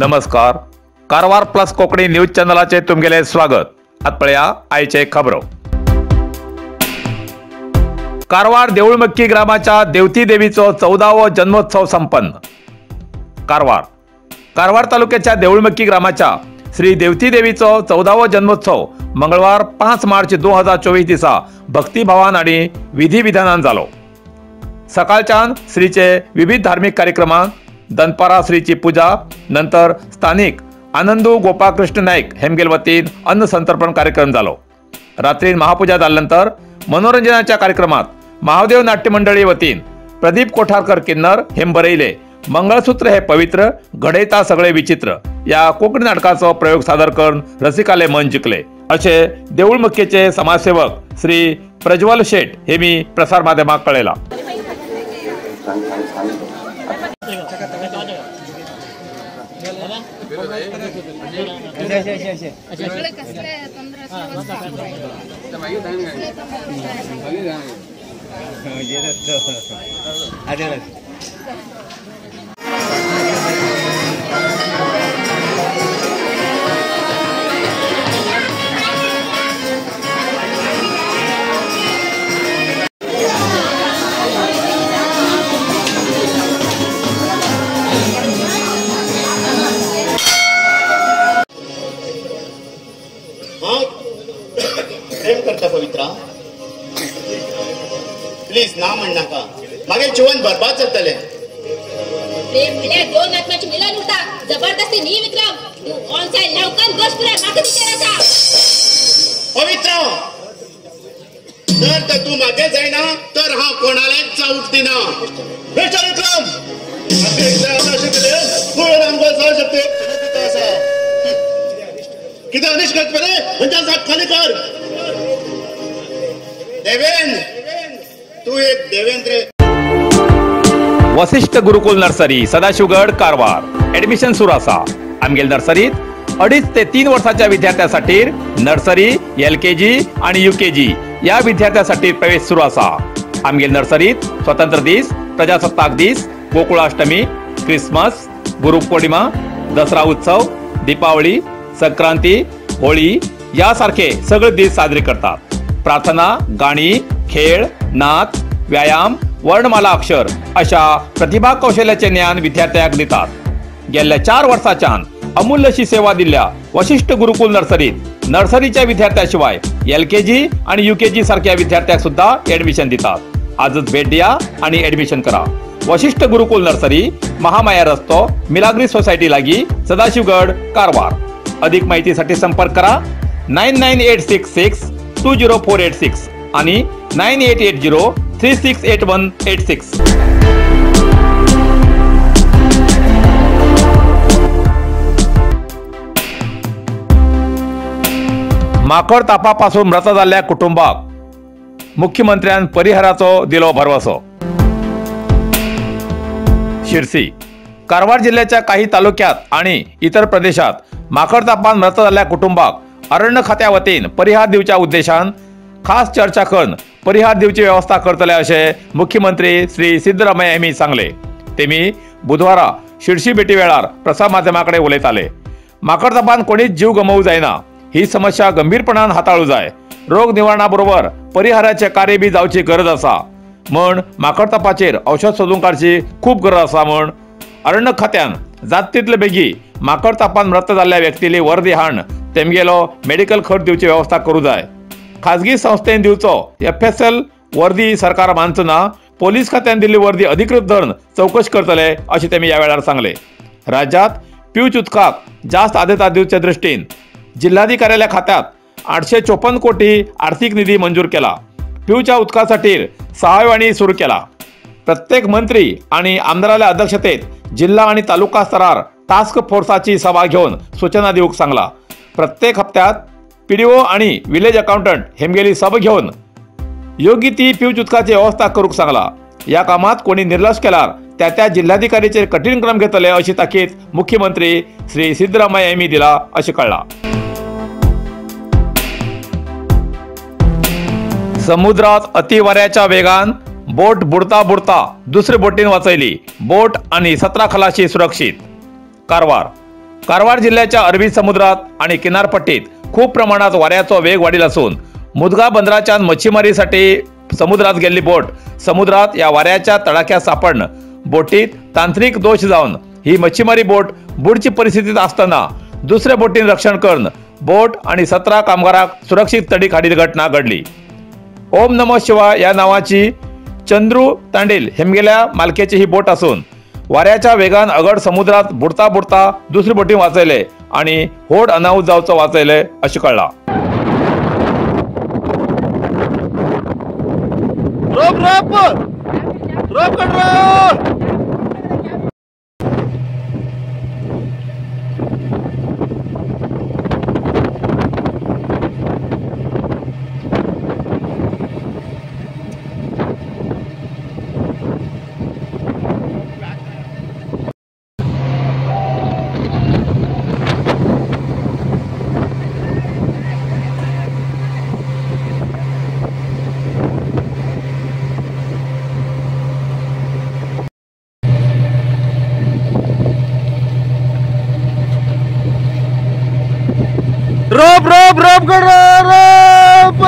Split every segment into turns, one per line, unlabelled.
नमस्कार, Karwar plus Konkani news चॅनलाचे तुमगेले स्वागत। आत पळया आयचे खबरो। कारवार देऊळमक्की ग्रामाच्या देवती देवीचो 14वो जन्मोत्सव संपन्न। कारवार कारवार तालुक्याच्या देऊळमक्की ग्रामाच्या श्री देवती देवीचो 14वो जन्मोत्सव मंगळवार 5 मार्च 2024 दिसा भक्तिभावान आणि विधिविधानान जालो। सकाळच्यान श्रीचे विविध धार्मिक कार्यक्रमांत दनपारा श्रीची पूजा, नंतर स्थानिक आनंदू गोपाकृष्ण नाईक हेमगेल वतीन अन्न संतर्पण कार्यक्रम झालो। रात्री महापूजा झाल्यानंतर मनोरंजनाच्या कार्यक्रमात महादेव नाट्य मंडळी वतीन प्रदीप कोठारकर किन्नर हेम बरयले मंगळसूत्र हे पवित्र घडयता सगळे विचित्र या कोंकणी नाटकाचो प्रयोग सादर करून रसिकाले मन जिखले। असे देऊळमक्केचे समाजसेवक श्री प्रज्वल शेट हे मी प्रसार माध्यमाक कळयला।
प्रेम करता पवित्रा, प्लीज ना म्हण नाका, मागे जीवन बर्बाद जातले।
प्रेम म्हळ्यार दोन आत्माचे मिलन उरता, जबरदस्ती न्ही विक्रम। तू ऑन साइड लवकर दोष पुराय म्हाका दिशेन आसा।
पवित्रा, जर तर तू मागे जायना तर हांव कोणालाच जावंक दिना। मिस्टर विक्रम, कितें अनिश करता रे, म्हणजे खाली कर। देवेंद्र, तू एक देवेंद्र।
वशिष्ठ गुरुकुल नर्सरी सदाशिवगड कारवार ऍडमिशन सुरू आसा। आमगेल नर्सरीत 2.5 ते 3 वर्षाच्या विद्यार्थ्यांसाठी नर्सरी, LKG आणि UKG या विद्यार्थ्यांसाठी प्रवेश सुरू आसा। आमगेल नर्सरीत स्वतंत्र दीस, प्रजासत्ताक दीस, गोकुळाष्टमी, क्रिसमस, गुरुपौर्णिमा, दसरा उत्सव, दीपावली, संक्रांती, होळी यासारखे सगळे दीस साजरे करतात। प्रार्थना, गाणी, खेळ, नाच, व्यायाम, वर्णमाला अक्षर अशा प्रतिभा कौशल्याचे ज्ञान विद्यार्थ्यांक दितात। गेल्या 4 वर्षाच्यान अमूल्यशी सेवा दिल्या वशिष्ठ गुरुकुल नर्सरीत नर्सरीच्या विद्यार्थ्यांशिवाय LKG आणि UKG सारख्या विद्यार्थ्यांक सुद्धा ऍडमिशन दितात। आजच भेट द्या आणि ऍडमिशन करा। वशिष्ठ गुरुकुल नर्सरी, महामाया रस्तो, मिलाग्री सोसायटी लागी, सदाशिवगड, कारवार। अधिक माहितीसाठी संपर्क करा 99866 20486 आणि 9880 368186। माकड तापापासून मृत जाल्ल्या कुटुंबाक मुख्यमंत्र्यान परिहाराचो दिलो भरवसो। शिरसी कारवार जिल्ह्याच्या काही तालुक्यात आणि इतर प्रदेशात माकड तापान मृत जाल्ल्या कुटुंबाक अरण्य खात्या वतीन परिहार दिवच्या उद्देशान खास चर्चा करून परिहार दिवची व्यवस्था करतले अशें मुख्यमंत्री श्री सिद्धरामय्या यांनी सांगले। तेमी बुधवारा शिरशी भेटी वेळार प्रसार माध्यमाकडे उलयताले। माकड तापान कोणीच जीव गमोवंक जायना, ही समस्या गंभीरपणान हाताळू जाय। रोग निवारणा बरोबर परिहाराचे कार्य बी जावची गरज आसा म्हण माकड तापाचेर औषध सोदून काडची खूब गरज आसा म्हण अरण्य खात्यान जात तितले बेगी माकड तापान मृत जाल्ल्या व्यक्तीली वर्दी हाण तेमगेलो मेडिकल खर्च दिवची व्यवस्था करू जाय। खाजगी संस्थेन दिवचो FSL वर्दी सरकार मानचो ना, पोलीस खात्यान दिल्ली वर्दी अधिकृत धरून चौकशी करतले अशें तेमी ह्या वेळार सांगले। राज्यात पिवच उदकाक जास्त आद्यता दिवच्या दृष्टीन जिल्हाधिकाऱ्याल्या खात्यात 854 कोटी आर्थिक निधी मंजूर केला। पिवच्या उदकासाठी सहाय्यवाणी सुरू केला। प्रत्येक मंत्री आणि आमदाराल्या अध्यक्षतेत जिल्हा आणि तालुका स्तरार टास्क फोर्साची सभा घेऊन सूचना दिवंक सांगला। प्रत्येक हप्त्यात PDO आणि विलेज अकाउंटंट हेमगेली सब घेऊन योग्य ती पिवच उदकाची व्यवस्था करूक सांगला। ह्या कामात कोणी निर्लक्ष केल्यार त्या त्या जिल्हाधिकारीचेर कठीण क्रम घेतले अशी ताकीद मुख्यमंत्री श्री सिद्धरामय्या यांनी दिला अशें कळ्ळां. समुद्रात अतिवाऱ्याच्या वेगान बोट बुडता बुडता दुसरे बोटीन वाचयली. बोट आणि 17 खलाशी सुरक्षित. कारवार कारवार जिल्ह्याच्या अरबी समुद्रात आणि किनारपट्टीत खूप प्रमाणात वाऱ्याचो वेग वाढील असून मुदगा बंदराच्या मच्छीमारीसाठी समुद्रात गेल्ली बोट समुद्रात या वाऱ्याच्या तडाख्यात सापडणं बोटीत तांत्रिक दोष जाऊन ही मच्छीमारी बोट बुडची परिस्थितीत असताना दुसऱ्या बोटीन रक्षण करून बोट आणि 17 कामगारांक सुरक्षित तडीक हाडिल्ली घटना घडली. ओम नमः शिवाय या नावाची चंद्रू तांडेल हेमगेल्या मालकेची ही बोट असून वाऱ्याच्या वेगान अगड समुद्रात बुडता बुडता दुसरी बोटी वाचयले आणि होड अनाहूत जावचो वाचयले अशें कळ्ळां.
रोप रोप रोप कंट्रोल. रोप रोप रोप करो रोप.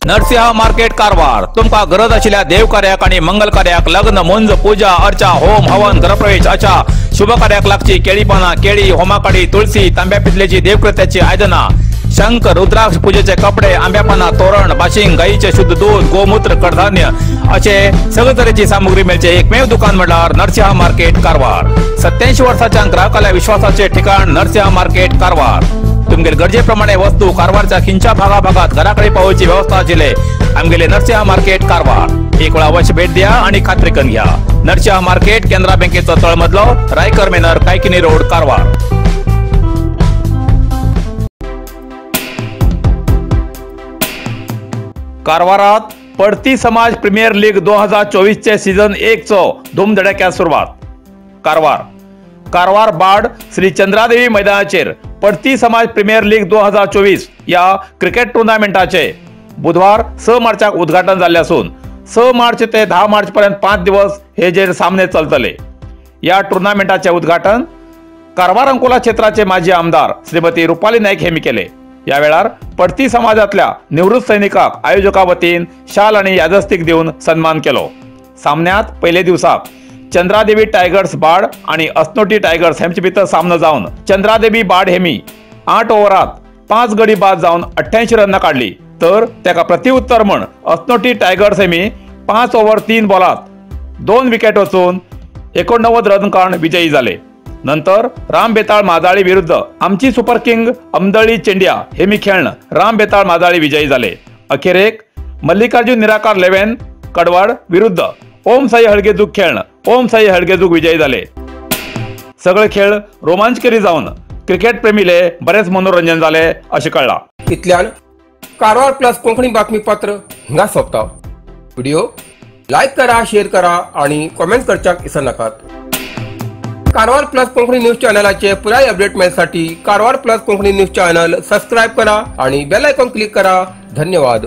नरसिंहा मार्केट कारवार तुमका गरज आशिल्ल्या देवकार्याक आणि मंगल कार्याक लग्न मुंज पूजा अर्चा होम हवन गृहप्रवेश अशा शुभ कार्याक लागची केळी पानां केळी होमाकाडी तुळसी तांब्या पितलेची देवकृत्याची आयदनां शंख रुद्राक्ष पूजेचे कपडे आंब्या पानां तोरण बाशिंग गायीचे शुद्ध दूध गोमूत्र कडधान्य असे सगळे तरेची सामुग्री मेळचे एकमेव दुकान म्हळ्यार नरसिंहा मार्केट कारवार. 87 वर्साच्या ग्राहकाल्या विश्वासाचे ठिकाण नरसिंहा मार्केट कारवार. तुमगेले गरजेप्रमाणे वस्तू कारवारच्या खिंच्या भागाभागात घराकडे पावोवची व्यवस्था आशिल्ले आमगेले नरसिंहा मार्केट कारवार. एक वेळा अवश्य भेट द्या आणि खात्री करून घ्या. नरसिंहा मार्केट केनरा बँकेचो तळमजलो रायकर मेनर कायकिनी रोड कारवार. कारवारात पडती समाज प्रीमियर लीग 2024 चे सीझन 1 चो धूमधडाक्यात सुरवात. कारवार कारवार बाड श्री चंद्रादेवी मैदानाचेर पडती समाज प्रीमियर लीग 2024 या क्रिकेट टुर्नामेंटाचे बुधवार 6 मार्चाक उद्घाटन जाल्ले असून 6 मार्च ते 10 मार्च पर्यंत 5 दिवस हे जे सामने चलतले. या टुर्नामेंटाचे उद्घाटन कारवार अंकोला क्षेत्राचे माजी आमदार श्रीमती रुपाली नाईक हेमी केले. या वेळार पडती समाजातल्या निवृत्त सैनिकाक आयोजका वतीन शाल आणि यादस्तिक देऊन सन्मान केलो. सामन्यात पहिले दिवसाक चंद्रादेवी टायगर्स बाड आणि असनोटी टायगर्स हेमचे भितर सामनो जावन चंद्रादेवी बाड हेमी 8 ओव्हरात 5 गडी बाद जावन 88 रन काडली तर त्याका प्रतिउत्तर म्हण असनोटी टायगर्स हेमी 5 ओव्हर 3 बॉलात 2 विकेट वचून 89 रन काढून विजयी जाले. नंतर राम बेताळ माजाळी विरुद्ध आमची सुपर किंग अमदळी चेंडिया हेमी खेळणं राम बेताळ माजाळी विजयी झाले. अखेरेक मल्लिकार्जुन निराकार 11 कडवाड विरुद्ध ओम साई हळगेजूक खेळणं ओम साई हळगेजूक विजयी झाले. सगळे खेळ रोमांचकरी जाऊन क्रिकेट प्रेमीले बरेच मनोरंजन झाले असे कळला.
इतल्यान कारवार प्लस कोंकणी बातमीपत्र हिंगा सोंपता. व्हिडिओ लायक करा, शेअर करा आणि कॉमेंट करच्याक विसरनाकात. कारवार प्लस कोंकणी न्यूज चॅनलाचे पुराय update मेळसाठी Karwar plus Konkani news channel subscribe करा आणि बेल आयकॉन क्लिक करा. धन्यवाद.